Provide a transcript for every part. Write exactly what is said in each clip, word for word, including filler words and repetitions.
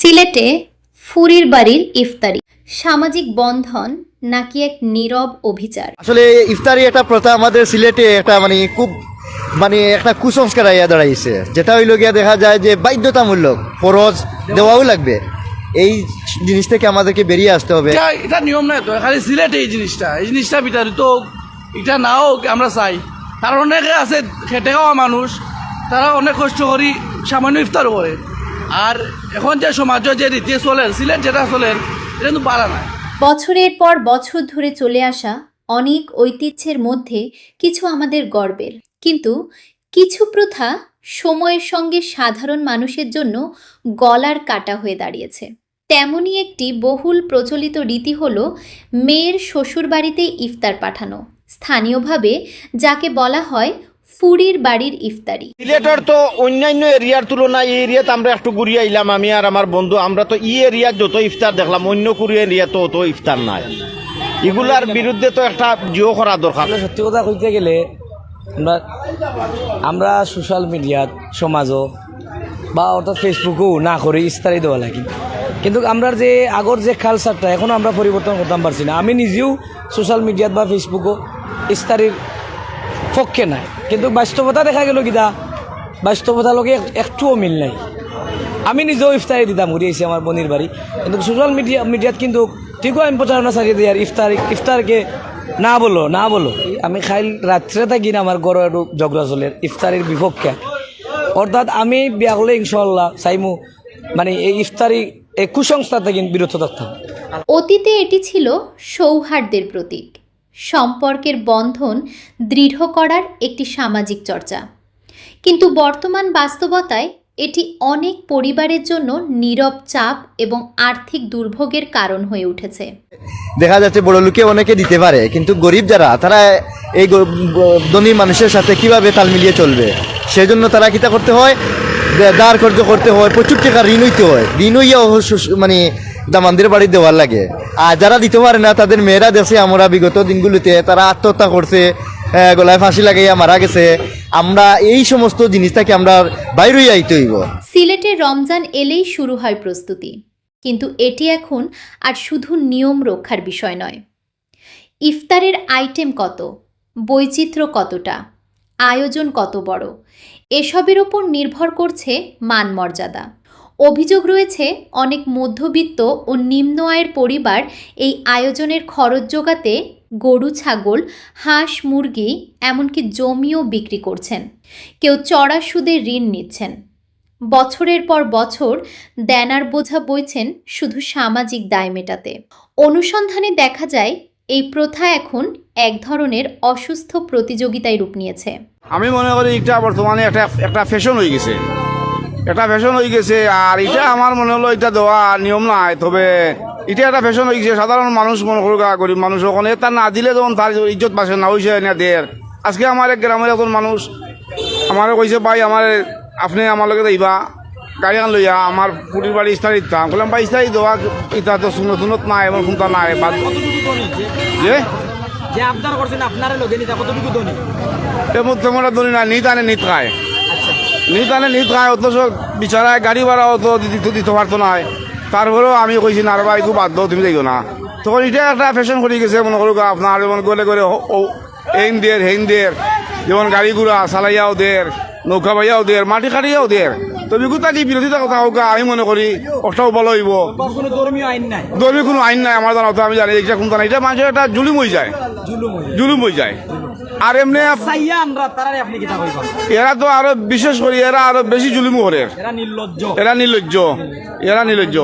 সিলেটে ফুরির বাড়ির ইফতারি, সামাজিক বন্ধন নাকি এক নীরব অভিচার? আসলে ইফতারি একটা প্রথা আমাদের সিলেটে একটা মানে খুব মানে একটা কুসংস্কার আইয়া দাঁড়াইছে, যেটা হইল গিয়া দেখা যায় যে বাধ্যতামূলক ফরজ দেওয়াও লাগবে। এই জিনিস থেকে আমাদেরকে বেরিয়ে আসতে হবে। এটা এটা নিয়ম নয় তো, খালি সিলেটে এই জিনিসটা, এই জিনিসটা বিতাড়িত হোক, এটা না হোক আমরা চাই। কারণ অনেকে আছে খেটে খাওয়া মানুষ, তারা অনেক কষ্ট করি সামান্য ইফতার করে। আর এখন যে সমাজে যে রীতি চলের, সিলেট যেটা চলের, এটা কিন্তু বাড়া নাই। বছরের পর বছর ধরে চলে আসা অনেক ঐতিহ্যের মধ্যে কিছু আমাদের গর্বের, কিন্তু কিছু প্রথা সময়ের সঙ্গে সাধারণ মানুষের জন্য গলার কাটা হয়ে দাঁড়িয়েছে। তেমনই একটি বহুল প্রচলিত রীতি হল মেয়ের শ্বশুরবাড়িতে ইফতার পাঠানো, স্থানীয়ভাবে যাকে বলা হয় ফুরির বাড়ির ইফতারি। সিলেটর তো অন্যান্য এরিয়ার তুলনায় এই এরিয়াত আমরা একটু ঘুরিয়া আইলাম, আমি আর আমার বন্ধু। আমরা তো ই এরিয়াত যত ইফতার দেখলাম, অন্য কুড়ি এরিয়াত তো অত ইফতার নাই। এগুলার বিরুদ্ধে তো একটা জিও করা দরকার। আসলে সত্যি কথা কইতে গেলে আমরা আমরা সোশ্যাল মিডিয়াত, সমাজও বা অর্থাৎ ফেসবুকেও না করি ইফতারি দেওয়া লাগি, কিন্তু আমরা যে আগর যে কালচারটা এখনো আমরা পরিবর্তন করতাম পারছি না। আমি নিজেও সোশ্যাল মিডিয়াত বা ফেসবুকও ইফতারির পক্ষে নাই, কিন্তু বাস্তবতা দেখা গেল কিতা, বাস্তবতার লগে এক- একটুও মিল নাই। আমি নিজেও ইফতারি দিতাম ঘুরি আইছি আমার বনির বাড়ি, কিন্তু সোশ্যাল মিডিয়া মিডিয়াত কিন্তু ঠিকও আমি প্রচারণা চালিয়ে দিই আর ইফতার ইফতারকে না বলো, না বলো। আমি খাইল রাত্রে থাকি না, আমার ঘরে একটু ঝগড়া চলের ইফতারির বিপক্ষে। অর্থাৎ আমি বিয়া করলে ইনশাআল্লাহ চাইমু মানে এই ইফতারি এই কুসংস্কার থেকে বিরত থাকতাম। অতীতে এটি ছিল সৌহার্দ্যের প্রতীক, সম্পর্কের বন্ধন দৃঢ় করার একটি সামাজিক চর্চা, কিন্তু বর্তমান বাস্তবতায় এটি অনেক পরিবারের জন্য নীরব চাপ এবং আর্থিক দুর্ভোগের কারণ হয়ে উঠেছে। দেখা যাচ্ছে বড় লোকে অনেকে দিতে পারে, কিন্তু গরিব যারা, তারা এই গ- গ- ধনী মানুষের সাথে কিভাবে তাল মিলিয়ে চলবে, সেজন্য তারা কিতা করতে হয়, দে- ধার কর্জ করতে হয়, প্রচুর টাকা ঋণ হইতে হয়, ঋণ হইয়া ও শ্বশ- মানে দামান্দের বাড়ি দেওয়ার লাগে। আর যারা দিতে পারে না, তাদের মেয়েরা দেশে আমরা বিগত দিনগুলিতে তারা আত্মহত্যা করছে, আহ, গলায় ফাঁসি লাগাইয়া মারা গেছে। আমরা এই সমস্ত জিনিস থেকে আমরা বাইরে আইতে হইব। সিলেটে রমজান এলেই শুরু হয় প্রস্তুতি, কিন্তু এটি এখন আর শুধু নিয়ম রক্ষার বিষয় নয়। ইফতারের আইটেম কত, বৈচিত্র্য কতটা, আয়োজন কত বড়, এসবের ওপর নির্ভর করছে মান মর্যাদা। অভিযোগ রয়েছে, অনেক মধ্যবিত্ত ও নিম্ন আয়ের পরিবার এই আয়োজনের খরচ জোগাতে গরু ছাগল, হাঁস মুরগি, এমনকি জমিও বিক্রি করছেন। কেউ চড়া সুদে ঋণ নিচ্ছেন। বছরের পর বছর দেনার বোঝা বইছেন শুধু সামাজিক দায় মেটাতে। অনুসন্ধানে দেখা যায়, এই প্রথা এখন এক ধরনের অসুস্থ প্রতিযোগিতায় রূপ নিয়েছে। আমি মনে করি এটা বর্তমানে একটা একটা ফ্যাশন হয়ে গেছে, একটা ফ্যাশন হয়ে গেছে। আর এটা আমার মনে হলো এটা দেওয়া নিয়ম নাই, তবে এটা একটা ফ্যাশন হয়ে গেছে। সাধারণ মানুষ মনে করুক, গরিব মানুষ ওখানে তার না দিলে যখন তার ইজ্জত বাঁচে না, ওই সে এনে দের। আজকে আমার এক গ্রামের একজন মানুষ আমারে কইছে, "ভাই, আমারে আপনি আমার লগে যাইবা, গাড়ি খান লইয়া আমার ফুরির বাড়ি ইফতারি দিতাম।" বললাম, "ভাই, ইফতারি দেওয়া ইতা তো সুন্নত সুন্নত নাই, এমন কোনটা নাই।" বাদ যে যে আবদার করছেন আপনারে লগে নিতা কতটুকু ধনী? এমন তেমন একটা ধনী না, নিত আনে নিত খায়, নিত আনে নিত খায়। অথচ বিচারায় গাড়ি ভাড়া অত দিতে দিতে পারতো না। তারপরেও আমি কইছি, "না রে ভাই, খুব বাদ দাও, তুমি যাইও না।" তখন এটা একটা ফ্যাশন করে গেছে, মনে করুক আপনার যেমন গলে গলে হ- ও এইন দের হেইন দের, যেমন গাড়ি ঘোড়া চালাইয়াও দের, নৌকা বাইয়াও দের, মাটি কাটিয়াও দের। তবে গুতা কি বিরোধিতা কথা হোক, আমি মনে করি ওটাও ভালো হইব। বা কোনো ধর্মীয় আইন নাই। ধর্মীয় কোনো আইন নাই আমার জানা, তো আমি জানি এটা কোন জানা, এটা মানুষের একটা জুলুম হয়ে যায়, জুলুম হয়ে যায়। জুলুম হয়ে যায়। আর এমনি আপ- চাইয়া আমরা তারারে আপনি কিতা কইবা? এরা তো আরো বিশেষ করি এরা আরো বেশি জুলুম করে। এরা নির্লজ্জ। এরা নির্লজ্জ, এরা নির্লজ্জ।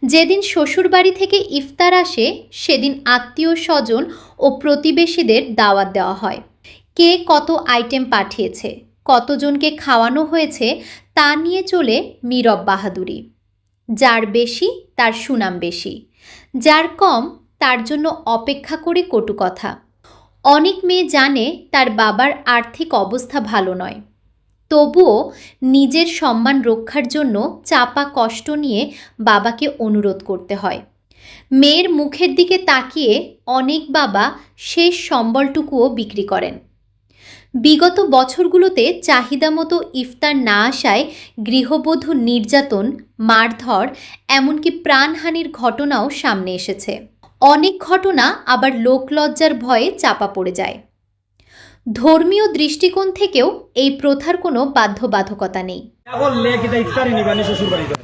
যেদিন শ্বশুরবাড়ি থেকে ইফতার আসে, সেদিন আত্মীয় স্বজন ও প্রতিবেশীদের দাওয়াত দেওয়া হয়। কে কত আইটেম পাঠিয়েছে, কতজনকে খাওয়ানো হয়েছে, তা নিয়ে চলে নীরব বাহাদুরি। যার বেশি, তার সুনাম বেশি। যার কম, তার জন্য অপেক্ষা করে কটু কথা। অনেক মেয়ে জানে তার বাবার আর্থিক অবস্থা ভালো নয়, তবুও নিজের সম্মান রক্ষার জন্য চাপা কষ্ট নিয়ে বাবাকে অনুরোধ করতে হয়। মেয়ের মুখের দিকে তাকিয়ে অনেক বাবা শেষ সম্বলটুকুও বিক্রি করেন। বিগত বছরগুলোতে চাহিদা মতো ইফতার না আসায় গৃহবধূ নির্যাতন, মারধর, এমনকি প্রাণহানির ঘটনাও সামনে এসেছে। অনেক ঘটনা আবার লোকলজ্জার ভয়ে চাপা পড়ে যায়। ধর্মীয় দৃষ্টিকোণ থেকেও এই প্রথার কোনো বাধ্যবাধকতা নেই।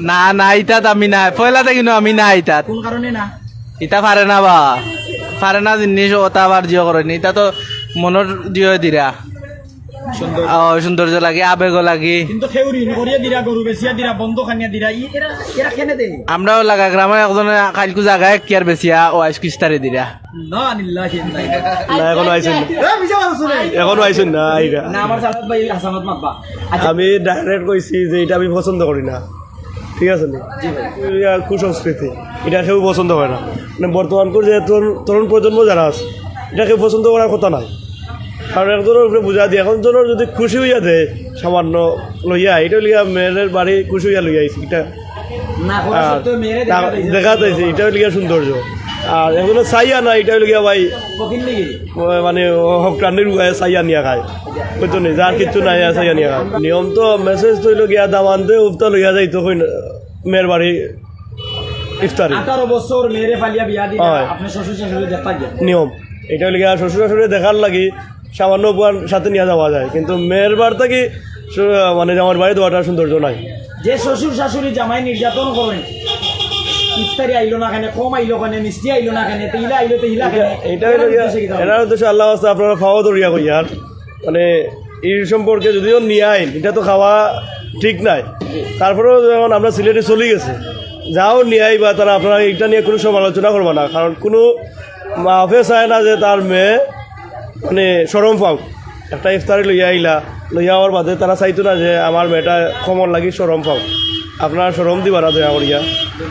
না, না, ইতাত আমি না, পয়লা থাকি নু আমি না ইতাত। কোন কারণে না? ইতা পারে না বা, পারে না জিনিস, ওটা আবার জিও করে নি। ইতা তো মনর জিও দিরা। ও, সৌন্দর্য লাগে, আবেগও লাগে। কিন্তু কেউ ঋণ করিয়া দিরা, গরু বেচিয়া দিরা, বন্ধক আনিয়া দিরা, ই-, এরা, এরা কেনে দেয়? আমরাও লাগা গ্রামে একজনে কাইলকু জাগা এক কিয়ার বেচিয়া ও আইজ কিস্তারে দিরা। না, আনিল্লাহি ইন্না ইলাইহি। না, এখনো আইছইন না। এ, মিছা মাতছো না। এখনো আইছইন না, আইরা। না, আমার সাদাত ভাই হাসানাত মাতবা। আচ্ছা। আমি direct কইছি যে ইটা আমি পছন্দ করি না, ঠিক আছে নি? ইয়া, কুসংস্কৃতি, ইটা কেউ পছন্দ করে না। মানে বর্তমানকুর যে তরুণ, তরুণ প্রজন্ম যারা আছে, ইটা কেউ পছন্দ করার কথা নায়। কারণ একজনর উপরে বুঝা দিয়া, একজনর যদি খুশি অইয়া দেয়, সামান্য লইয়া, ইটা অইলো গিয়া মেয়ের বাড়ি খুশি অইয়া লইয়া আইছে, ইটা না, আর দেখা যাইছে, ইটা অইলো গিয়া সৌন্দর্য। আর একজনে চাইয়া না, ইটা অইলো গিয়া ভাই, মানে, হকটানির উপায়ে চাইয়া নিয়া খায়, বুঝছো নি? যার কিচ্ছু নাই, আর চাইয়া নিয়া খায়। নিয়ম তো, message তো অইলো গিয়া দামান্দে উফতা লইয়া যাইতো কই না, মেয়ের বাড়ি ইফতারি। আঠারো বছর মেয়েরে ফালিয়া বিয়া দিলা, হয়। আপনি শ্বশুর শাশুড়ি দেখা গেল। নিয়ম। ইটা অইলো গিয়া শ্বশুর শাশুড়ি দেখার লাগি সামান্য উপহার সাথে নিয়ে যাওয়া যায়, কিন্তু মেয়ের বাড়ি থাকি সু-, মানে জামাইর বাড়ি দেওয়াটা সৌন্দর্য নাই। যে শ্বশুর শাশুড়ি জামাই নির্যাতন করেন, ইফতারি আইলো না কেনে, কম আইলো কেনে, মিষ্টি আইলো না কেনে, তেইলা আইলো, তেইলা কেনে? এটা হইলো গিয়া, এটার উদ্দেশ্যে আল্লাহ আছে, আপনারা খাওয়া দরিয়া কইয়ার, মানে এই সম্পর্কে যদিও নিয়ে আইন, এটা তো খাওয়া ঠিক নাই। তারপরেও যখন আমরা সিলেটে চলে গেছে, যাও নিয়ে আইবা, তারা আপনারা এটা নিয়ে কোনো সমালোচনা করবা না, কারণ কোনো মাফে চায় না যে তার মেয়ে মানে শরম পাও। একটা ইফতারি লইয়া আইলা, লইয়া আওয়ার বাদে তারা চাইতো না যে আমার মেয়েটা কমর লাগি শরম পাও। আপনারা শরম দিবা না দয়া করিয়া,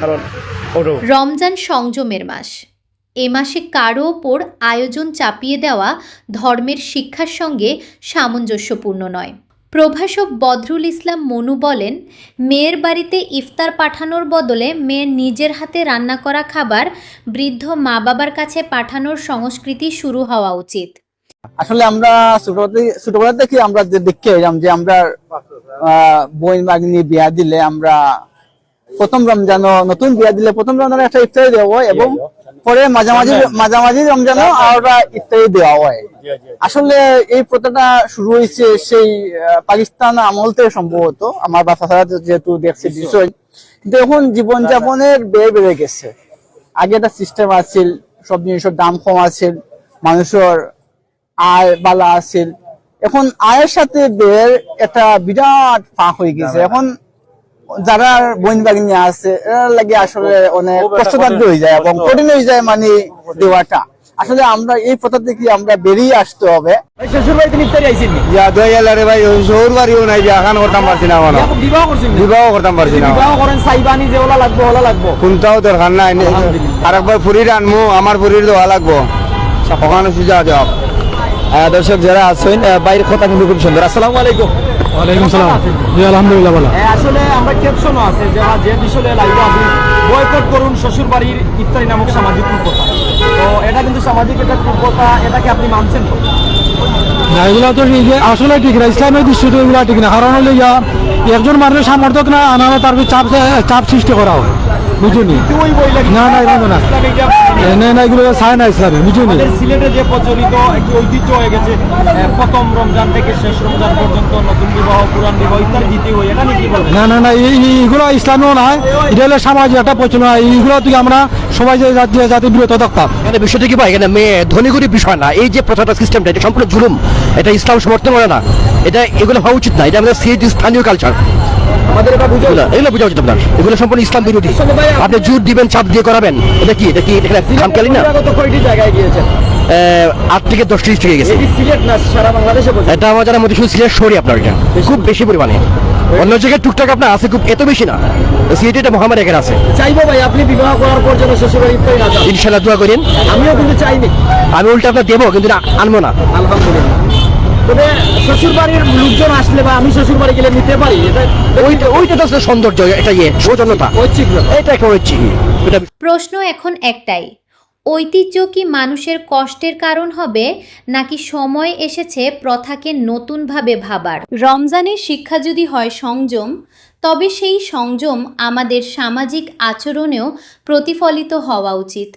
কারণ ওটাও। রমজান সংযমের মাস। এ মাসে কারো ওপর আয়োজন চাপিয়ে দেওয়া ধর্মের শিক্ষার সঙ্গে সামঞ্জস্যপূর্ণ নয়। প্রভাষক বদরুল ইসলাম মনু বলেন, মেয়ের বাড়িতে ইফতার পাঠানোর বদলে মেয়ের নিজের হাতে রান্না করা খাবার বৃদ্ধ মা বাবার কাছে পাঠানোর সংস্কৃতি শুরু হওয়া উচিত। আসলে আমরা ছোটবেলা থেকে, ছোটবেলা থেকে আমরা যে দেখে এলাম যে আমরা আহ, বোন ভাগ্নি বিয়া দিলে আমরা প্রথম রমজানও, নতুন বিয়া দিলে প্রথম রমজানে একটা ইফতারি দেওয়া হয় এবং পরে মাঝামাঝি মাঝামাঝি রমজানও আমরা ইফতারি দেওয়া হয়। আসলে এই প্রথাটা শুরু হয়েছে সেই আহ, পাকিস্তান আমল থেকে সম্ভবত, আমার বাচ্চা ছাড়া যেহেতু দেখছে বিষয়, কিন্তু এখন জীবনযাপনের ব্যয় বেড়ে গেছে। আগে একটা সিস্টেম আছিল, সব জিনিসের দাম কম আছিল, মানুষের আয় বালা আছিল। এখন আয়ের সাথে ব্যয়ের একটা বিরাট ফাঁক হয়ে গেছে। এখন যারা বোন ভাগ্নি আছে, এরা লাগে আসলে অনেক কষ্টসাধ্য হয়ে যায় এবং কঠিন হয়ে যায় মানে দেওয়াটা। আসলে আমরা এই প্রথা থেকে আমরা বেরিয়ে আসতে হবে। ভাই, শ্বশুর বাড়ি থেকে ইফতারি আইছেন নি? ইয়া, দোয়া ইয়াল্লা রে ভাই, শ্বশুর বাড়িও নাই, বিয়া খান করতাম পারছি না, মানে। বিবাহ করছেন নি? বিবাহ করতাম পারছি না। বিবাহ করেন, চাইবানি যে ওলা লাগবো, ওলা লাগবো। কোনটাও দরকার নাই। আলহামদুলিল্লাহ। আর একবার ফুরির আনমু, আমার ফুরির দোয়া লাগবো। ওখানে সুজা জবাব। আহ, দর্শক যারা আছেন, আহ, বাইরের কথা কিন্তু খুব সুন্দর। আসসালামু আলাইকুম। ওয়ালাইকুম সালাম। জি, আলহামদুলিল্লাহ, ভালো। আহ, আসলে আমরা ক্যাপশনও আছে যে, যে বিষয়ে লাইভে আছি, বয়কট করুন শ্বশুর বাড়ির ইফতারি নামক সামাজিক কুপ্রথা। তো এটা কিন্তু সামাজিক একটা কুপ্রথা, এটাকে আপনি মানছেন তো? না, এগুলা তো এই যে আসলে ঠিক না, ইসলামের দৃষ্টিতে এগুলা ঠিক না। কারণ হইলে গিয়া একজন মানুষের সামর্থ্য না আনানো তার উপরে চাপ, চাপ সৃষ্টি করা হয়, বুঝুনি? না, না, এগুলো না। এ, না, না, এগুলো চায় না ইসলামে, বুঝুনি? আমাদের সিলেটে যে প্রচলিত একটি ঐতিহ্য হয়ে গেছে, এ, প্রথম রমজান থেকে শেষ রমজান পর্যন্ত নতুন বিবাহ, পুরান বিবাহ ইত্যাদি দিতে হয়, এটা নিয়ে কি বলবেন? না, না, না, এই, এই, এগুলো ইসলামেও না, এটা হলো সামাজিক একটা প্রচলন, এইগুলো থেকে আমরা সবাই যে জাতি, জাতি বিরত থাকতাম। এখানে বিষয়টা কি ভাই, এখানে মেয়ে ধনী গরিব বিষয় না, এই যে প্রথাটা, সিস্টেমটা, এটা সম্পূর্ণ জুলুম, এটা ইসলাম সমর্থন করে না, এটা, এগুলো হওয়া উচিত না, এটা আমাদের সিলেটি স্থানীয় কালচার। আমাদের এটা বুঝা উচিত। এগুলো বুঝা উচিত আপনার, এগুলো সম্পূর্ণ ইসলাম বিরোধী। আপনি জোর দিবেন, চাপ দিয়ে করাবেন, এটা কি, এটা কি, এটা খামখেয়ালি না? কয়টি জায়গায় গিয়েছেন? আহ, আট থেকে দশ ডিস্ট্রিক্টে গেছে। সিলেট না, সারা বাংলাদেশে? এটা আমার জানার মধ্যে শুধু সিলেট শহরে আপনার এটা খুব বেশি পরিমাণে। অন্য জায়গায় টুকটাক আপনার আছে, খুব এত বেশি না। সিলেটে এটা মহামারী এখানে আছে। চাইবো ভাই, আপনি বিবাহ করার পর যেন শ্বশুরবাড়ি ইফতারি না চান। ইনশাল্লাহ দোয়া করেন। আমিও কিন্তু চাইনি। আমি উল্টা আপনার দেবো, কিন্তু না, আনবো না। আলহামদুলিল্লাহ। তবে শ্বশুরবাড়ির লোকজন আসলে বা আমি শ্বশুরবাড়ি গেলে নিতে পারি, এটা ওইটা, ওইটা তো আসলে সৌন্দর্য, এটা ইয়ে, সৌজন্যতা। ঐচ্ছিক ব্যাপার। এটা একটা ঐচ্ছিক। এটা প্রশ্ন এখন একটাই, ঐতিহ্য কি মানুষের কষ্টের কারণ হবে, নাকি সময় এসেছে প্রথাকে নতুনভাবে ভাবার? রমজানের শিক্ষা যদি হয় সংযম, তবে সেই সংযম আমাদের সামাজিক আচরণেও প্রতিফলিত হওয়া উচিত।